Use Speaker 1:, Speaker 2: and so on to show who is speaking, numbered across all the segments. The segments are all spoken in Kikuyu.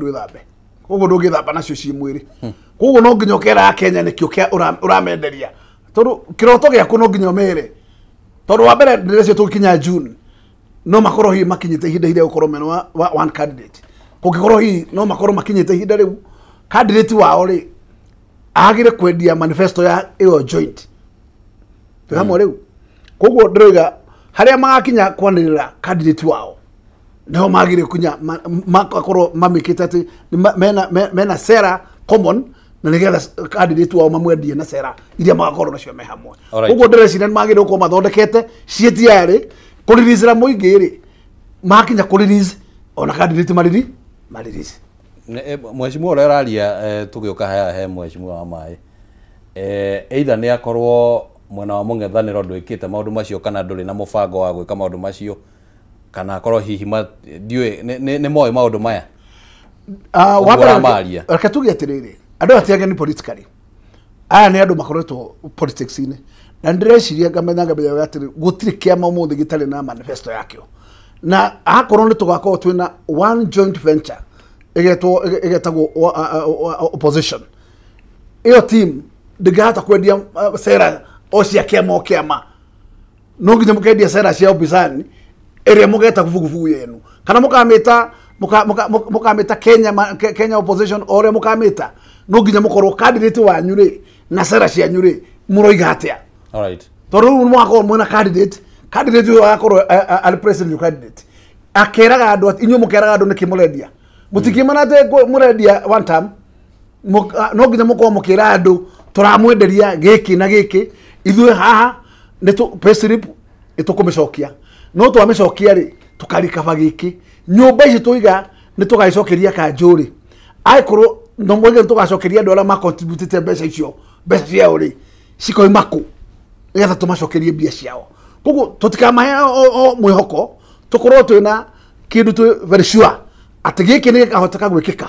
Speaker 1: Ndwĩthambe, koguo ndũngĩthamba nacio ciĩ mwĩrĩ. Koguo no nginya ũkera Kenya nĩkĩo kĩa ũramenderia, tondũ kĩroto gĩaku no nginya ũmere, tondũ wa mbere ndĩrecio tũgĩkinya June no makorwo hihi makinyĩte ihinda rĩa gũkorwo mena wa one candidate. Kũngĩkorwo hihi no makorwo makinyĩte ihinda rĩu, candidate wao rĩ agire kwendia manifesto ya ĩyo joint twĩ hamwe rĩu. Koguo ndĩroiga harĩa magakinya kwanĩrĩra candidate wao niho magire kunya makorwo mamĩkĩte atĩ mena sera common, na nĩgetha candidate wao mamwendie na sera iria magakorwo nacio me hamwe. Koguo ndĩreciria nĩ magĩrĩirwo gũkorwo mathondekete ciĩ tayarĩ kũririicĩra mũingĩ rĩ, makinya kũririce ona candidate mariri maririce.
Speaker 2: Mheshimiwa ũrĩa ũraria, tũgĩũka haha he mheshimiwa wa maĩ, either nĩ akorwo mwena wa mũng'ethanĩro ndwĩkĩte maũndũ macio kana ndũrĩ na mũbango wa gwĩka maũndũ macio, kana akorwo hihi ndiũĩ nĩ moĩ maũndũ maya.
Speaker 1: Wa mbere, reke tuge atĩrĩrĩ, andũ aya ti ageni politically. Aya nĩ andũ makoretwo politics-inĩ, na ndĩreciria ngamenya atĩrĩ, gũtirĩ kĩama ũmũthĩ gĩtarĩ na manifesto yakĩo, na akorwo nĩ tũgakorwo twĩna one joint venture ĩgetwo ĩgetagwo opposition, ĩyo team ndĩngĩhota kwendia sera o cia kĩama o kĩama. No nginya mũkendia sera cia upinzani ĩrĩa mũgeta vuguvugu yenu, kana mũkamĩta mũkamĩta Kenya opposition, o ũrĩa mũkamĩta, no nginya mũkorwo candidate wanyu rĩ na sera cianyu rĩ mũroiga atĩa. Tondũ rĩu mũgakorwo mwĩna candidate ũyũ agakorwo arĩ president candidate, akeraga andũ atĩ inyuĩ mũkeraga andũ nĩkĩ mũrendia, mũtingĩmana atĩ mũrendia one term. No nginya mũkorwo mũkĩra andũ tũramwenderia gĩkĩ na gĩkĩ, ithuĩ haha nĩ payslip nĩtũkũmĩcokia, no twamĩcokia rĩ tũkarikaba gĩkĩ, nyũmba ici tũiga nĩ tũgagĩcokeria kanjũ rĩ, angĩkorwo no mwege tũgacokeria andũ arĩa macontributĩte mbeca icio, mbeca ciao rĩ cikoima kũ nĩgetha tũmacokerie mbia ciao. Koguo tũtikamahe o mwĩhoko, tũkorwo twĩna kĩndũ twĩ very sure atĩ gĩkĩ nĩ gĩkahoteka gwĩkĩka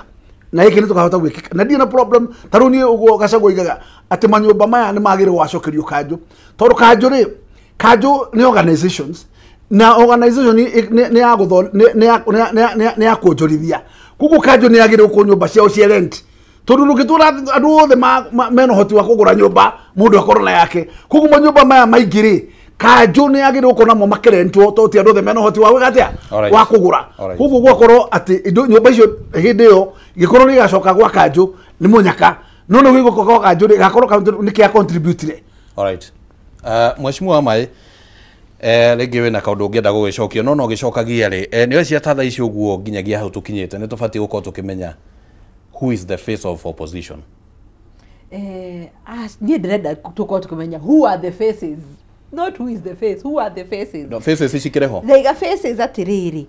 Speaker 1: na gĩkĩ nĩ tũkahota gwĩkĩka, na ndirĩ na problem. Ta rĩu niĩ ũguo Gachagua oigaga atĩ manyũmba maya nĩ magĩrĩirwo gwacokerio kanjũ, tondũ kanjũ rĩ, kanjũ nĩ organizations, na organization nĩ ya kuonjorithia. Koguo kanjũ nĩ yagĩrĩirwo kũ nyũmba ciao cia rent, tondũ ndũngĩtũra andũ othe mena ũhoti wa kũgũra nyũmba mũndũ akorwo na yake. Koguo manyũmba maya maingĩ rĩ, kanjũ nĩ yagĩrĩirwo gũkorwo namo makĩrentwo, tondũ ti andũ othe mena ũhoti wa gwĩka atĩa, wa kũgũra. Koguo gwakorwo atĩ nyũmba icio hĩndĩ ĩyo gĩkorwo nĩ igacoka gwa kanjũ nĩ mũnyaka, no nĩ gĩgũcoka gwa kanjũ rĩ, gakorwo nĩ kĩa contribute.
Speaker 2: Mheshimiwa Maĩ, rĩngĩ wĩna kaũndũ ũngĩenda gũgĩcokia, no no gĩcokagia rĩ, nĩ cia ta thaa ici ũguo nginyagia hau tũkinyĩte nĩ tũbatiĩ gũkorwo tũkĩmenya who is the face of opposition.
Speaker 3: Niĩ ndĩrenda tũkorwo tũkĩmenya who are the faces, not who is the face, who are the faces.
Speaker 2: No, faces ici kĩrĩ ho.
Speaker 3: Ndaiga faces atĩrĩrĩ,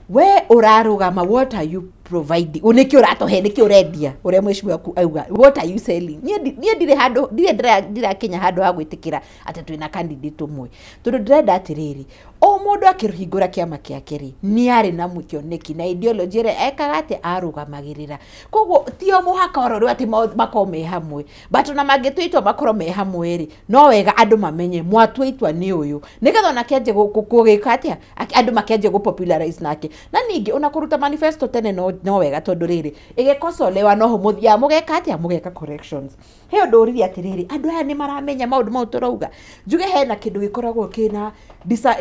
Speaker 3: we ũrarũgama, what are you providing, nĩkĩ ũratũhe, nĩkĩ ũrendia, ũrĩa mheshimiwa waku auga, what are you selling. Niĩ ndirĩ handũ, ndirĩ ndirakinya handũ ha gwĩtĩkĩra atĩ twĩna candidate ũmwe, tondũ ndĩrenda atĩrĩrĩ, o mũndũ akĩhingũra kĩama kĩake rĩ, nĩ arĩ na kĩoneki na ideology ĩrĩa ekaga atĩ arũgamagĩrĩra. Koguo ti o mũhaka oro rĩu atĩ makorwo me hamwe, but ona mangĩtua itua makorwo me hamwe rĩ, no wega andũ mamenye mwatua itua nĩ ũyũ, nĩgetha ona kĩanjie gũgĩka atĩa, andũ makĩanjie gũ popularize nake. Na ningĩ ona kũruta manifesto tene no wega, tondũ rĩrĩ ĩgĩkocolewa no ho mũthiaga mũgeka atĩa, mũgeka corrections. He ũndũ ũririe atĩrĩrĩ, andũ aya nĩ maramenya maũndũ mau tũrauga. Njuge hena kĩndũ gĩkoragwo kĩna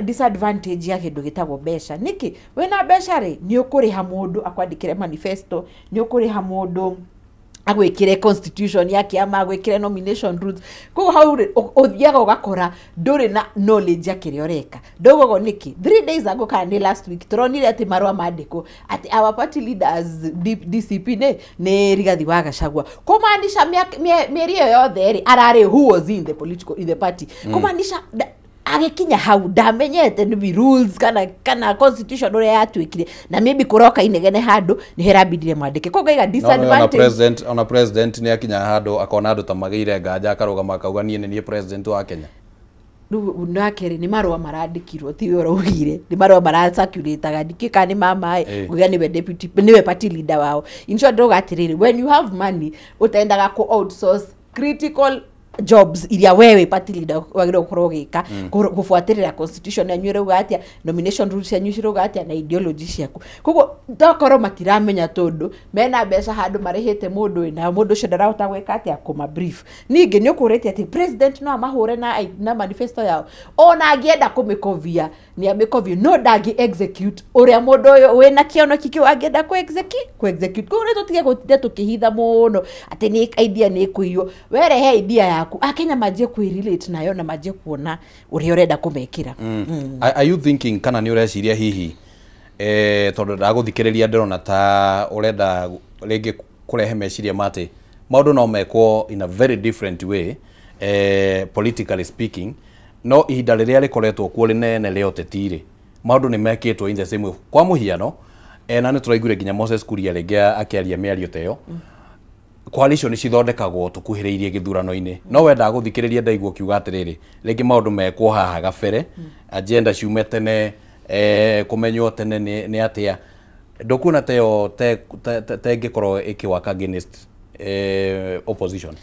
Speaker 3: disadvantage ya kĩndũ gĩtagwo mbeca. Nĩkĩ? Wĩna mbeca rĩ, nĩ ũkũrĩha mũndũ akwandĩkĩre manifesto, nĩ ũkũrĩha mũndũ agwĩkĩre constitution ya kĩama, agwĩkĩre nomination rules. Koguo hau rĩ, ũthiaga ũgakora ndũrĩ na knowledge ya kĩrĩa ũreka. Ndauga nĩkĩ? 3 days ago kana nĩ last week tũronire atĩ marũa mandĩkwo atĩ our party leaders DCP nĩ Rigathi wa Gachagua. Kũmaanisha mĩeri ĩyo yothe rĩ, ararĩ who was in the political, in the party. Kũmaanisha agĩkinya hau ndamenyete nĩ rules kana constitution ũrĩa yatuĩkire, na maybe kũroka inegene handũ nĩ herabindire mwandĩke. Koguo ngaiga disadvantage.
Speaker 2: Ona president nĩ akinya handũ akona andũ ta magĩire nganja, akarũgama akauga niĩ nĩ niĩ president wa Kenya.
Speaker 3: Rĩu nake rĩ, nĩ marũa marandĩkirwo, ti we ũraugire, nĩ marũa maracirculataga, ndikĩũĩ kana nĩ ma maĩ, nguga nĩwe deputy, nĩwe party leader wao. In short ndauga atĩrĩrĩ, when you have money ũtendaga kũ outsource critical jobs iria wewe party leader wagĩrĩirwo gũkorwo ũgĩka, gũbuatĩrĩra constitution yanyu ĩrauga atĩa, nomination rules yanyu cirauga atĩa, na ideology ciaku. Koguo tokorwo matiramenya tondũ mena mbeca handũ marĩhĩte mũndũ na mũndũ ũcio ndarahota gwĩka atĩa, kũma brief. Ningĩ nĩ ũkũrĩte atĩ president no amahũre na manifesto yao, ona angĩenda kũmĩkovia nĩ amĩkovia, no ndangĩ execute ũrĩa mũndũ ũyũ wĩna kĩoneki kĩu angĩenda kũ execute. Koguo nĩ tũtige gũtinda tũkĩhitha mũno atĩ nĩ idea nĩ ĩkũiywo. Werehe idea yaku, akenya manjie kwĩrelate nayo na manjie kuona ũrĩa ũrenda kũmekĩra.
Speaker 2: Are you thinking kana nĩ ũreciria hihi tondũ ndagũthikĩrĩria ndĩrona ta ũrenda rĩngĩ kũrehe meciria ma atĩ maũndũ no mekwo in a very different way, politically speaking, no ihinda rĩrĩa rĩkoretwo kuo rĩnene rĩa ũteti rĩ, maũndũ nĩ mekĩtwo in the same way. Kwa mũhiano, na nĩ tũraiguire nginya Moses Kuria rĩngĩ akĩaria mĩario ta ĩyo, coalition cithondekagwo tũkuhĩrĩirie gĩthurano-inĩ, no wendaga gũthikĩrĩria ndaigua ũkiuga atĩrĩrĩ, rĩngĩ maũndũ mekwo haha gabere, agenda ciume tene, kũmenywo tene nĩ atĩa. Ndũkuona ta ĩyo ta ĩngĩkorwo ĩkĩwaka against opposition?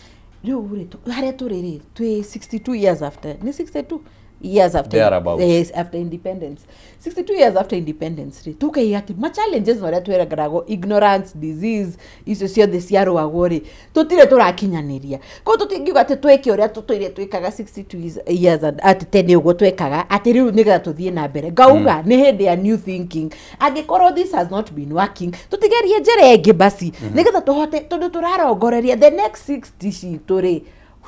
Speaker 3: Rĩu rĩ, harĩa tũrĩ rĩ, twĩ 62 years after, nĩ 62 years after, yes, after independence, 62 years after independence rĩ, tukaiga atĩ ma challenges marĩa twĩragwo, ignorance, disease, icio ciothe ciarũagwo rĩ, tũtirĩ tũrakinyanĩria. Koguo tũtingiuga atĩ twĩke ũrĩa tũtũire twĩkaga 62 years atĩ tene ũguo twekaga, atĩ rĩu nĩgetha tũthiĩ na mbere. Ngauga nĩ hĩndĩ ya new thinking. Angĩkorwo this has not been working, tũtigerie njĩra ĩngĩ basi, nĩgetha tũhote, tondũ tũrarongoreria the next 60 citũ rĩ,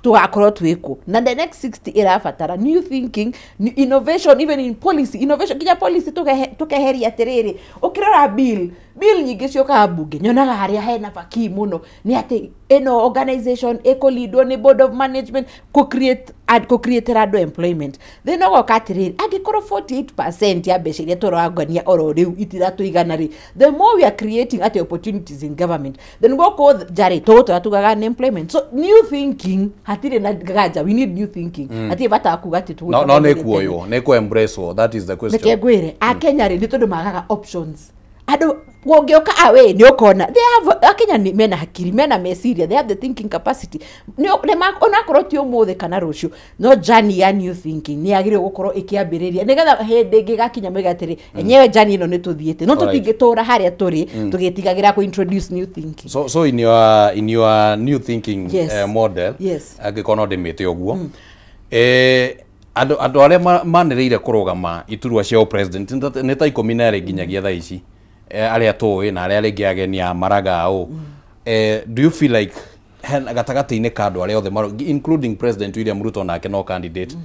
Speaker 3: tugakorwo twĩkũ, na the next 60 ĩrabatara new thinking, new innovation, even in policy innovation, nginya policy tukeheria atĩrĩrĩ, ũkĩrora bill nyingĩ ciũkaga mbunge, nyonaga harĩa hena baki mũno nĩ atĩ ĩno organization ĩkũlindwo nĩ board of management kũ-createra andũ employment. Thĩna ũgoka atĩrĩrĩ, angĩkorwo 48% ya mbeca iria tũrangania oro rĩu itiratũigana rĩ, the more we are creating atĩ opportunities in government, then gũkũ nja rĩ, tũgũtũra tugaga unemployment. So new thinking, hatirĩ na ganja, we need new thinking. Hatirĩ bata wa kuga atĩ tũgũtũra.
Speaker 2: No nĩ kuoywo, nĩ kũ embrace, that is the question.
Speaker 3: Reke ngwĩre, Akenya rĩ, nĩ tondũ magaga options. Andũ ũngĩũka away nĩ ũkona they have, Akenya nĩ mena hakiri, mena meciria, they have the thinking capacity. Onakorwo ti ũmũthĩ kana rũciũ, no journey ya new thinking nĩ yagĩrĩirwo gũkorwo ĩkĩambĩrĩria, nĩgetha hĩndĩ ĩngĩ ĩgakinya moiga atĩrĩ, enyewe journey ĩno nĩ tũthiĩte, no tũtingĩtũra harĩa tũrĩ tũgĩtigagĩra kũ introduce new thinking.
Speaker 2: So in your new thinking,
Speaker 3: yes,
Speaker 2: model,
Speaker 3: yes,
Speaker 2: angĩkorwo no ndĩmĩte ũguo, andũ arĩa manĩrĩire kũrũgama iturwa cia president nĩ ta 12 nginyagia thaa ici, arĩa tũĩ na arĩa rĩngĩ ageni a Maraga ũ, do you feel like gatagatĩ-inĩ ka andũ arĩa othe including President William Ruto nake no candidate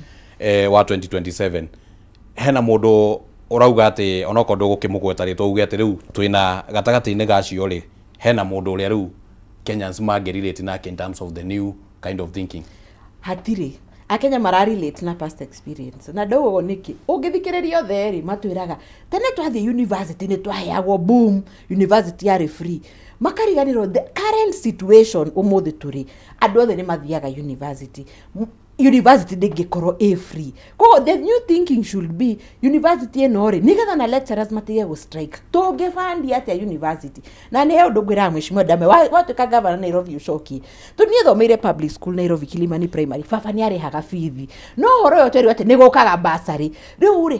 Speaker 2: wa 2027, hena mũndũ ũrauga atĩ onokorwo ndũgũkĩmũgweta rĩtwa uge atĩ rĩu twĩna gatagatĩ-inĩ gacio rĩ, hena mũndũ ũrĩa rĩu Kenyans mangĩrelate nake in terms of the new kind of thinking?
Speaker 3: Hatirĩ. Akenya mararelate na past experience. Na ndauga nĩkĩ, ũngĩthikĩrĩria othe rĩ, matwĩraga tene twathiĩ university nĩ twaheagwo boom, university yarĩ free. Makariganĩrwo the current situation ũmũthĩ tũrĩ, andũ othe nĩ mathiaga university. University ndĩngĩkorwo ĩ free. Koguo the new thinking should be university ĩno rĩ, nĩgetha na lecturers matige gũ strike, tũngĩbandi atĩa university? Na nĩ ũndũ ngwĩraga Mheshimiwa Ndame, watuĩka governor Nairobi ũcokie, tondũ niĩ thomeire public school Nairobi Kilimani Primary, baba nĩ arĩhaga bithi, no ũhoro ũyũ twerirwo atĩ nĩ gũkaga bursary. Rĩu rĩ,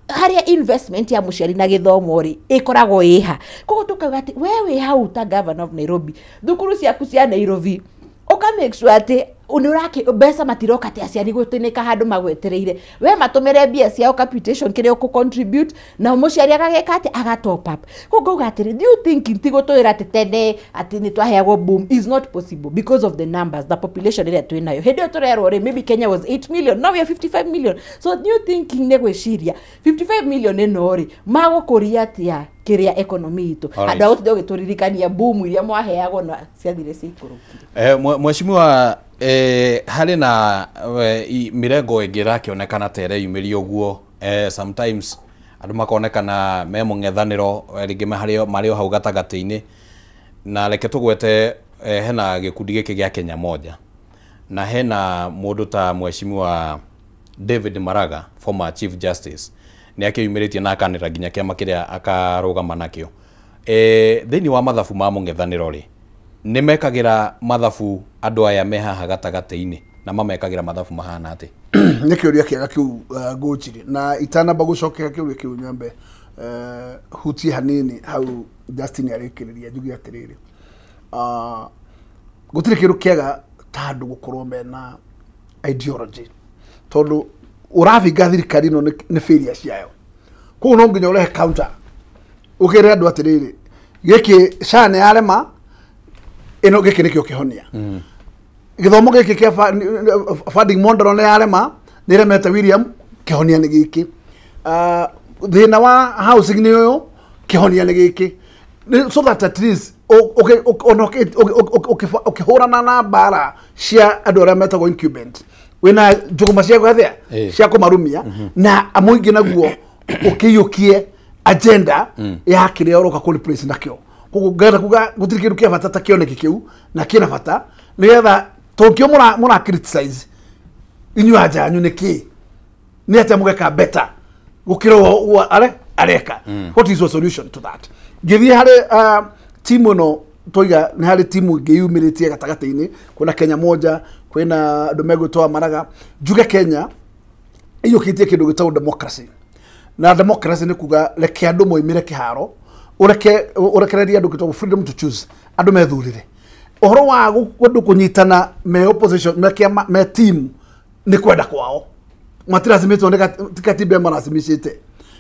Speaker 3: harĩa investment ya mũciari na gĩthomo rĩ ĩkoragwo ĩha. Koguo tũkauga atĩ we wĩ hau ta governor of Nairobi, thukuru ciaku cia Nairobi ũka make sure atĩ nĩ mbeca matiroka atĩ aciari gũtĩnĩka handũ magwetereire, we matũmĩre mbia ciao capitation kĩrĩa ũkũ contribute, na mũciari agageka atĩ aga top up. Koguo ngauga atĩrĩ, new thinking ti gũtwĩra atĩ tene atĩ nĩ twaheagwo boom is not possible because of the numbers, the population ĩrĩa twĩ nayo. Hĩndĩ ĩyo tũrerwo rĩ, maybe Kenya was 8 million, now we are 55 million. So new thinking nĩ gwĩciria 55 million ĩno rĩ, magũkũria atĩa kĩrĩa economy itũ, andũ a gũtinda ũgĩtũririkania boom iria mwaheagwo na ciathire ciikũrũkire.
Speaker 2: Mheshimiwa, harĩ na mĩrengo ĩngĩ ĩrakĩonekana ta ĩreyumĩria ũguo, sometimes andũ makonekana me mũng'ethanĩro, rĩngĩ marĩ o hau gatagatĩ-inĩ, na reke tũgwete hena gĩkundi gĩkĩ gĩa Kenya Moja, na hena mũndũ ta Mheshimiwa David Maraga, former Chief Justice, nĩ akĩyumĩrĩtie na akanĩra nginya kĩama kĩrĩa akarũgama nakĩo. Thĩinĩ wa mathabu ma mũng'ethanĩro rĩ, nĩ mekagĩra mathabu andũ aya me haha gatagatĩ-inĩ Na mamekagĩra mathabu mahana atĩ?
Speaker 1: Nĩ kĩũria kĩega kĩu, Ngũnjiri, na itanamba gũcokera kĩũria kĩu nyambe hutie hanini hau Justin arĩkĩrĩria, njuge atĩrĩrĩ, gũtirĩ kĩndũ kĩega ta andũ gũkorwo mena ideology, tondũ ũrabinga thirikari ĩno nĩ failure ciayo. Koguo no nginya ũrehe counter, ũkĩre andũ atĩrĩrĩ, gĩkĩ SHA nĩ yarema, ĩno gĩkĩ nĩkĩo kĩhonia. Gĩthomo gĩkĩ kĩa funding model nĩ yarema, nĩ ĩremete William, kĩhonia nĩ gĩkĩ. Thĩna wa housing nĩ ũyũ, kĩhonia nĩ gĩkĩ. So that at least ũkĩhũrana na mbara cia andũ arĩa metagwo incumbent, wĩna njũgũma cia gwethea cia kũmarumia, na mũingĩ naguo ũkĩiyũkie agenda ya kĩrĩa ũroka kũ replace nakĩo. Koguo ngenda kuga gũtirĩ kĩndũ kĩa bata ta kĩoneki kĩu, na kĩna bata nĩgetha tondũ kĩo mũra criticize inyuĩ anja yanyu nĩ kĩ, nĩ atĩa mũgeka better gũkĩra ũguo areka. What is your solution to that? Ngĩthiĩ harĩ timu ĩno twoiga nĩ harĩ timu ĩngĩ yumĩrĩtie gatagatĩ-inĩ, kwĩna Kenya Moja, kwĩna andũ megwĩtwo Maraga. Njuge Kenya iyũkĩtie kĩndũ gĩtagwo democracy, na democracy nĩ kuga reke andũ moimĩre kĩharo, ũrekererie andũ gĩtagwo freedom to choose, andũ methurĩre. Ũhoro wa andũ kũnyitana me opposition, me kĩama, me team nĩ kwenda kwao, matiracimĩtwo nĩ katiba maracimicĩte,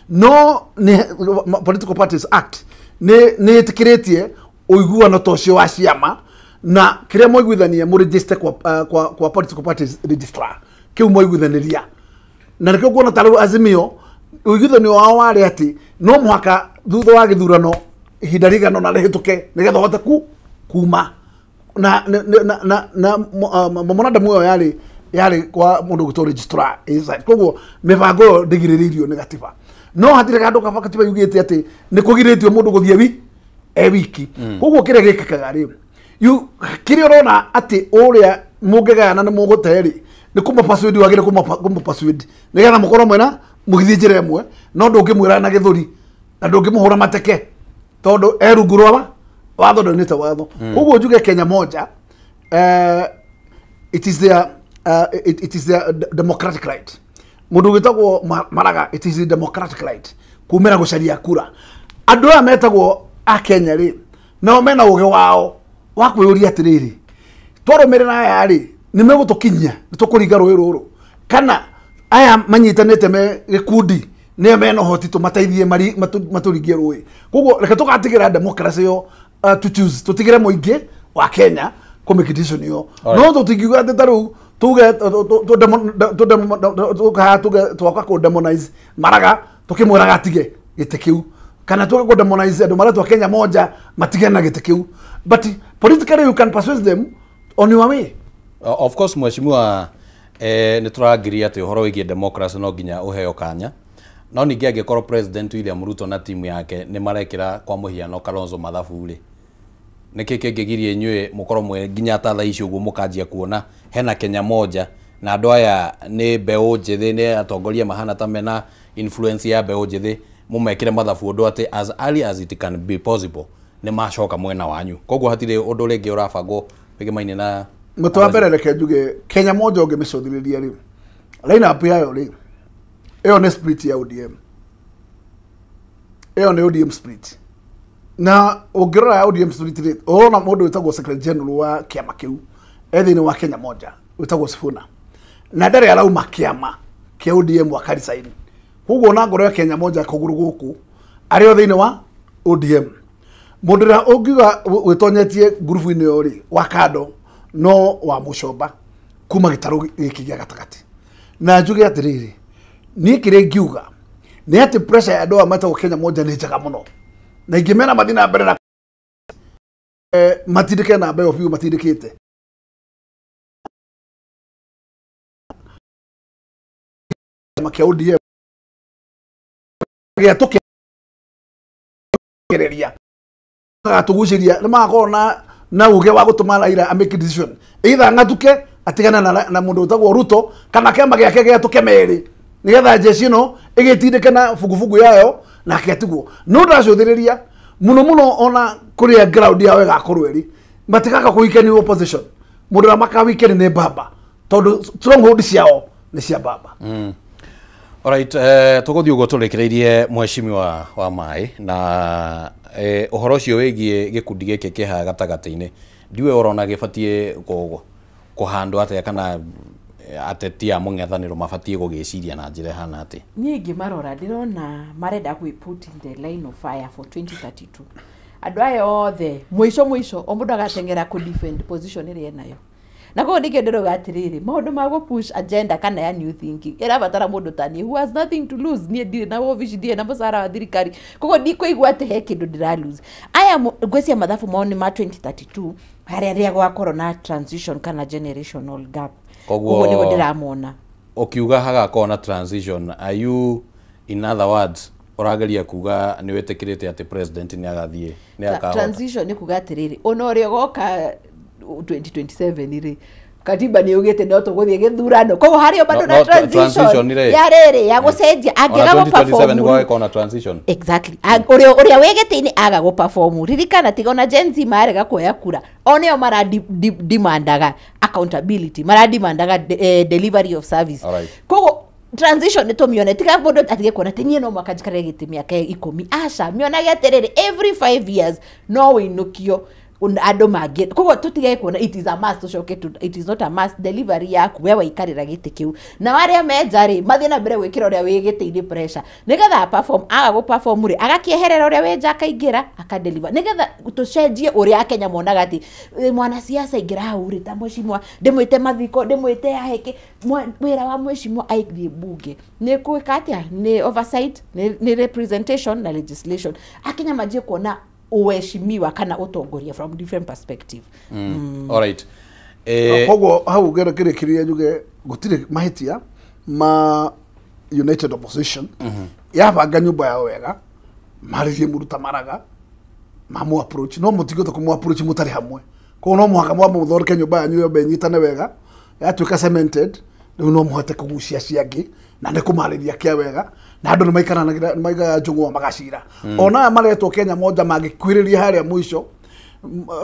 Speaker 1: no nĩ Political Parties Act nĩ ĩtĩkĩrĩtie ũiguano ta ũcio wa ciama, na kĩrĩa mwaiguithania mũregister kwa Political Parties Registrar, kĩu mwaiguithanĩria. Na nĩkĩo nguona ta rĩu Azimio ũiguithanio wao warĩ atĩ no mũhaka thutha wa gĩthurano ihinda rĩigana ũna rĩhĩtũke nĩgetha ũhote kuma na na memorandum ĩyo yarĩ kwa mũndũ ũgwĩtwo registrar inside. Koguo mĩbango ĩyo ndĩgirĩrĩirio nĩ gatiba, no hatirĩ handũ kaba gatiba yugĩte atĩ nĩ kũgirĩtio mũndũ gũthiĩ e wiki. Koguo kĩrĩa gĩkĩkaga rĩ, kĩrĩa ũrona atĩ ũrĩa mũngĩgayana nĩ mũgũte rĩ, nĩ kũmũpersuade, wagĩrĩire kũmũpersuade nĩgetha mũkorwo mwena mũgĩthiĩ njĩra ĩmwe, no ndũngĩmwĩra na gĩthũri na ndũngĩmũhũra mateke tondũ e rungu rwa watho, ndonete watho. Koguo njuge Kenya Moja, it is their it is their democratic right. Mũndũ wĩtagwo Maraga, it is a democratic right kumĩra gũcaria kura. Andũ aya metagwo a Kenya rĩ, nao mena ũgĩ wao wa kwĩyũria atĩrĩrĩ, twarũmĩrĩra aya rĩ, nĩ megũtũkinyia, nĩ tũkũringa rũĩ rũrũ, kana aya manyitanĩte me gĩkundi nĩo mena ũhoti tũmateithie matũringie rũĩ. Koguo reke tũgatigĩra democracy ĩyo to choose, tũtigĩre mũingĩ wa Kenya kũ make decision ĩyo. No tũtingiuga atĩ ta rĩu tuge twaka kũ demonize Maraga tũkĩmwĩraga atige gĩtĩ kĩu, kana tuge kũ demonize andũ maretwo Kenya Moja matige na gĩtĩ kĩu, but politically you can persuade them on your way.
Speaker 2: Of course mheshimiwa, nĩ tũrangiria atĩ ũhoro wĩgiĩ democracy no nginya ũheo kanya, no ningĩ angĩkorwo President William Ruto na timu yake nĩ marekĩra kwa mũhiano Kalonzo mathabu rĩ, nĩkĩ kĩngĩgiria inyuĩ mũkorwo mwĩ nginya ta thaa ici ũguo mũkanjia kuona hena Kenya Moja na andũ aya nĩ mbeũ njĩthĩ, nĩ atongoria mahana ta mena influence ya mbeũ njĩthĩ, mũmekĩre mathabu ũndũ atĩ as early as it can be possible nĩ macoka mwena wanyu. Koguo hatirĩ ũndũ rĩngĩ ũrabangwo wĩgemaine na
Speaker 1: mũtwe wa mbere. Reke njuge Kenya Moja ũngĩmĩcũthĩrĩria rĩ, line up yayo rĩ, ĩyo nĩ split ya ODM, ĩyo nĩ ODM split. Na ũngĩrora ODM split rĩ, ũrona mũndũ wĩtagwo Secretary General wa kĩama kĩu e thĩinĩ wa Kenya Moja wĩtagwo Sifuna, na ndarĩ arauma kĩama kĩa ODM wa Karisaini. Koguo ona ngoro ya Kenya Moja kũgũrũ gũkũ arĩ o thĩinĩ wa ODM. Mũndũ ũrĩa ũngiuga wĩtonyetie ngurubu-inĩ ĩyo rĩ, wa kando no wa Mũcomba kuma gĩtarũ gĩkĩ gĩa gatagatĩ. Na njuge atĩrĩrĩ, niĩ kĩrĩa ingiuga nĩ atĩ pressure ya andũ aya metagwo Kenya Moja nĩ njega mũno, na ingĩmera mathiĩ na mbere na matindĩke namba ĩyo biũ, matindĩkĩte kĩama kĩa ODM gĩa tũkĩgereria gatũgucĩria, nĩ magakorwo na uge wa gũtũma Raila a make decision, either ng'atuke atigana na mũndũ wĩtagwo Ruto, kana kĩama gĩake gĩatũke merĩ nĩgetha jeshi ĩno ĩgĩtindĩke na bugubugu yayo nake atigwo. No ndacũthĩrĩria mũno mũno ona kũrĩa ground yao ĩgakorwo ĩrĩ, matigaka kũwikeni opposition, mũndũ ũrĩa makawikeni nĩ Baba, Tondu stronghold ciao nĩ cia baba.
Speaker 2: Alright, tũgũthiĩ ũguo tũrĩkĩrĩirie mheshimiwa wa maĩ na ũhoro ũcio wĩgiĩ gĩkundi gĩkĩ kĩ haha gatagatĩ-inĩ, ndiũĩ ũrona gĩbatiĩ kũhandwo atĩa kana ateti a mũng'ethanĩro mabatiĩ gũgĩciria na njĩra ĩhana atĩa?
Speaker 3: Niĩ ngĩmarora ndĩrona marenda kwĩ put in the line of fire for 2032. Andũ aya othe mũico mũico o mũndũ agateng'era kũ defend position ĩrĩa enayo. Na koguo nĩkĩo ndĩrauga atĩrĩrĩ, maũndũ ma gũ push agenda kana ya new thinking ĩrabatara mũndũ ta niĩ who has nothing to lose. Niĩ ndirĩ na wobici, ndirĩ na mũcara wa thirikari, koguo ndikũigua atĩ he kĩndũ ndĩra lose. Aya ngwĩciria mathabu mao nĩ ma 2032 harĩa rĩrĩa gwakorwo na transition kana generational gap.
Speaker 2: Koguo
Speaker 3: ũguo nĩguo ndĩramona.
Speaker 2: Ũkiuga hagakorwo na transition, are you in other words ũrageria kuga nĩ wĩtĩkĩrĩte atĩ president nĩ agathiĩ nĩ akahota?
Speaker 3: Transition nĩ kuga atĩrĩrĩ, ona ũrĩa ũgoka 2027 rĩ, katiba nĩ yugĩte no tũgũthiĩ gĩthurano, koguo harĩ o bado na transition ya rĩrĩ ya gũcenjia angĩaga
Speaker 2: Ona
Speaker 3: gũ
Speaker 2: 2027
Speaker 3: perform
Speaker 2: nĩ gwagĩkorwo na transition.
Speaker 3: Exactly. Ũrĩa wĩ gĩtĩ-inĩ aga gũ perform, ririkana tiga ona Gen Z marega kuoya kura, o nĩo mara demandaga accountability, mara demandaga delivery of service.
Speaker 2: Alright.
Speaker 3: Koguo transition nĩ tũmĩone, tiga mũndũ atige kuona atĩ niĩ no mũhaka njikare gĩtĩ mĩaka 10. Aca, mĩonage atĩrĩrĩ, every 5 years no wĩinũkio andũ mangĩ. Koguo tũtige kuona it is a must, tũcoke tu, it is not a must. Delivery yaku we waikarĩra gĩtĩ kĩu, na arĩa menja rĩ mathiĩ na mbere gwĩkĩra ũrĩa wĩ gĩtĩ-inĩ pressure nĩgetha perform. Aga gũ perform rĩ, agakĩeherera ũrĩa wĩ nja akaingĩra akadeliver, nĩgetha tũcenjie ũrĩa Akenya monaga atĩ mwanasiasa aingĩra hau rĩ, ta mheshimiwa ndĩmwĩte mathiko, ndĩmwĩte aheke wĩra wa mheshimiwa aithiĩ bunge nĩ gwĩka atĩa? Nĩ oversight, nĩ representation na legislation. Akenya manjie kuona uheshimiwa kana utongoria from different perspective.
Speaker 2: Alright.
Speaker 1: Koguo hau ngĩrĩkĩrĩria njuge gũtirĩ mahĩtia ma United Opposition yabanga nyũmba yao wega, marĩrie mũndũ ta Maraga, mamu approach, no mũtingĩhota kũmũ approach mũtarĩ hamwe. Koguo no mũhaka mwambe mũthondeke nyũmba yanyu yombe ĩnyitane wega, yatuĩka cemented, rĩu no mũhote kũgucia ciangĩ na nĩ kũmarĩria kĩa wega, na andũ nĩ maikaranagira, nĩ maigaga njũng'wa magacira. Ona aya maretwo Kenya moja mangĩkuhĩrĩria harĩa mũico,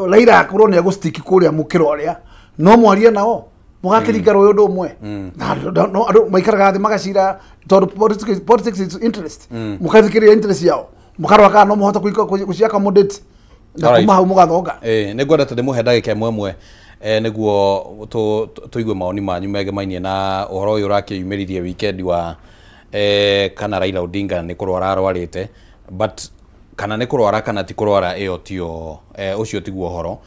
Speaker 1: Raila akorwo nĩ egũstiki kũrĩa mũkĩra ũrĩa, no mwarie nao mũgakĩringa rũĩ ũndũ ũmwe. Na no andũ maikaraga thĩ magacira, tondũ politics is interest. Mũkathikĩrĩria interest yao, mũkarora kana no mũhote gũci accommodate na kuma hau mũgathonga.
Speaker 2: Nĩ ngwenda tondũ mũhe ndagĩka ĩmwe ĩmwe nĩguo tũigue maoni manyu megemainie na ũhoro ũyũ ũrakĩyumĩririe weekend wa kana Raila Odinga nĩ kũrwara arwarĩte, but kana nĩ kũrwara kana ti kũrwara ĩyo tio ũcio tiguo ũhoro.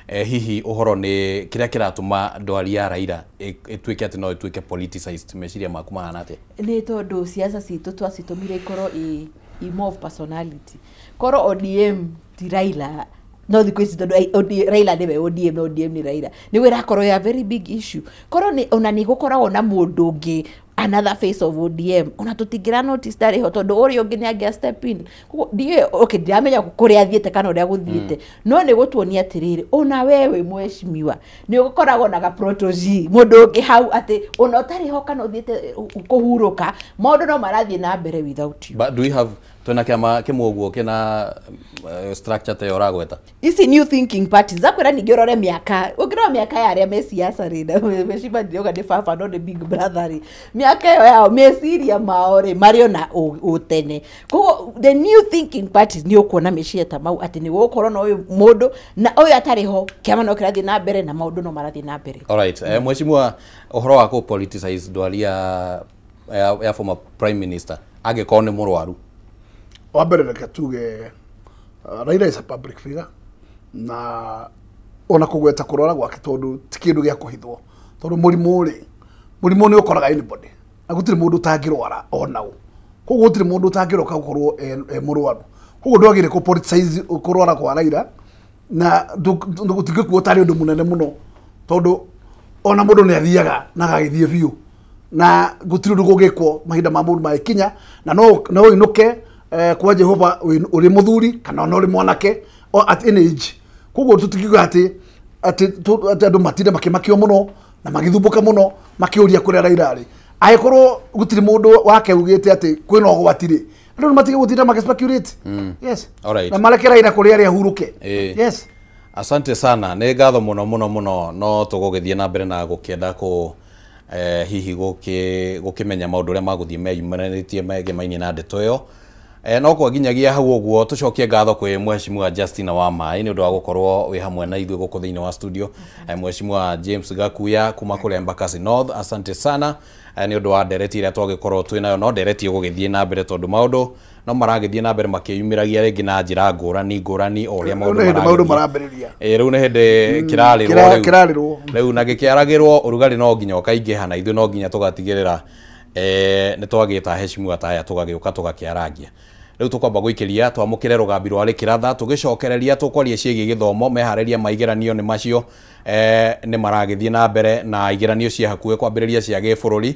Speaker 2: Hihi ũhoro nĩ kĩrĩa kĩratũma ndwari ya Raila ĩtuĩke atĩ no ĩtuĩke politicized, meciria maku mahana atĩa?
Speaker 3: Nĩ tondũ siasa citũ twacitũmire ikorwo i more of personality. Korwo ODM ti Raila, no thikũ ici tondũ Raila nĩwe ODM na ODM nĩ Raila, nĩguo ĩrakorwo ya very big issue. Korwo nĩ ona nĩ gũkoragwo na mũndũ ũngĩ another face of ODM, ona tũtingĩra notice ndarĩ ho tondũ ũrĩa ũngĩ nĩ angĩa step in. Koguo ndiũĩ, okay, ndiramenya kũrĩa athiĩte kana ũrĩa gũthiĩte, no nĩ gũtuonia atĩrĩrĩ, ona we wĩ mheshimiwa nĩ ũkoragwo na ga protege mũndũ ũngĩ hau atĩ ona ũtarĩ ho kana ũthiĩte kũhurũka, maũndũ no marathiĩ na mbere without you.
Speaker 2: But do we have twĩna kĩama kĩmwe ũguo kĩna structure ta ĩyo ũragweta?
Speaker 3: Ici new thinking parties zakwĩra ningĩ ũrore mĩaka, ũngĩrora mĩaka ya arĩa me siasa rĩ, na mheshimiwa ndirauga nĩ baba no nĩ big brother rĩ, mĩaka ĩyo yao meciria mao rĩ marĩ ona ũtene. Koguo the new thinking parties nĩ ũkuona meciria ta mau atĩ nĩ gũgũkorwo na ũyũ mũndũ na ũyũ atarĩ ho, kĩama no kĩrathiĩ na mbere na maũndũ no marathiĩ na mbere.
Speaker 2: Alright, mheshimiwa, ũhoro wa kũ politicize ndwari ya former prime minister angĩkorwo nĩ mũrwaru.
Speaker 1: Wa mbere reke tuge Raila is a public figure, na ona kũgweta kũrwara gwake tondũ ti kĩndũ gĩa kũhithwo, tondũ mũrimũ rĩ, mũrimũ nĩ ũkoraga anybody, na gũtirĩ mũndũ ũtangĩrwara ona ũ. Koguo gũtirĩ mũndũ ũtangĩroka gũkorwo e mũrwaru. Koguo ndwagĩrĩire kũ politicize kũrwara kwa Raila, na gũtingĩkuo tarĩ ũndũ mũnene mũno, tondũ ona mũndũ nĩ athiaga na agagĩthiĩ biũ, na gũtirĩ ũndũ gũgĩkwo mahinda ma mũndũ magĩkinya, na no ũinũke kwa Jehova ũrĩ mũthuri kana ona ũrĩ mwanake at any age. Koguo tũtingiuga atĩ andũ matinde makĩmakio mũno na magĩthumbũka mũno makĩũria kũrĩa Raila arĩ. Angĩkorwo gũtirĩ mũndũ wake ugĩte atĩ kwĩna ũgwati rĩ, andũ nĩ matige gũtinda magĩ speculate. Yes.
Speaker 2: Alright.
Speaker 1: Na mareke Raila kũrĩa arĩ ahurũke. Yes.
Speaker 2: Asante sana, nĩ ngatho mũno mũno mũno, no tũgũgĩthiĩ na mbere na gũkĩenda hihi gũkĩmenya maũndũ ũrĩa magũthiĩ meyumanĩtie megemainie na ndeto ĩyo. No kwa nginyagia hau ũguo tũcokie ngatho kwĩ Mheshimiwa Justina wa Maĩ nĩ ũndũ wa gũkorwo wĩ hamwe na ithuĩ gũkũ thĩinĩ wa studio. Mheshimiwa James Gakuya kuma kũrĩa Embakasi North, asante sana nĩ ũndũ wa ndereti ĩrĩa twagĩkorwo twĩ nayo. No ndereti ĩgũgĩthiĩ na mbere tondũ maũndũ no maragĩthiĩ na mbere makĩyumĩragia rĩngĩ na njĩra ngũrani ngũrani o ũrĩa
Speaker 1: maũndũ marambĩrĩria.
Speaker 2: Rĩu nĩ hĩndĩ kĩrarĩrwo rĩu. Rĩu na gĩkĩaragĩrwo ũrugarĩ no nginya ũkaingĩha na ithuĩ no nginya tũgatigĩrĩra nĩ twagĩta heshimiwa ta aya tũgagĩũka tũgakĩarangia. Rĩu tũkwamba gũikĩria twamũkĩre rũgambi rwa Rĩkĩratha tũgĩcokereria tũkwaria ciĩgiĩ gĩthomo meharĩria ma igeranio nĩ macio nĩ maragĩthiĩ na mbere na igeranio cia hakuhĩ kwambĩrĩria cia gĩbũrũri.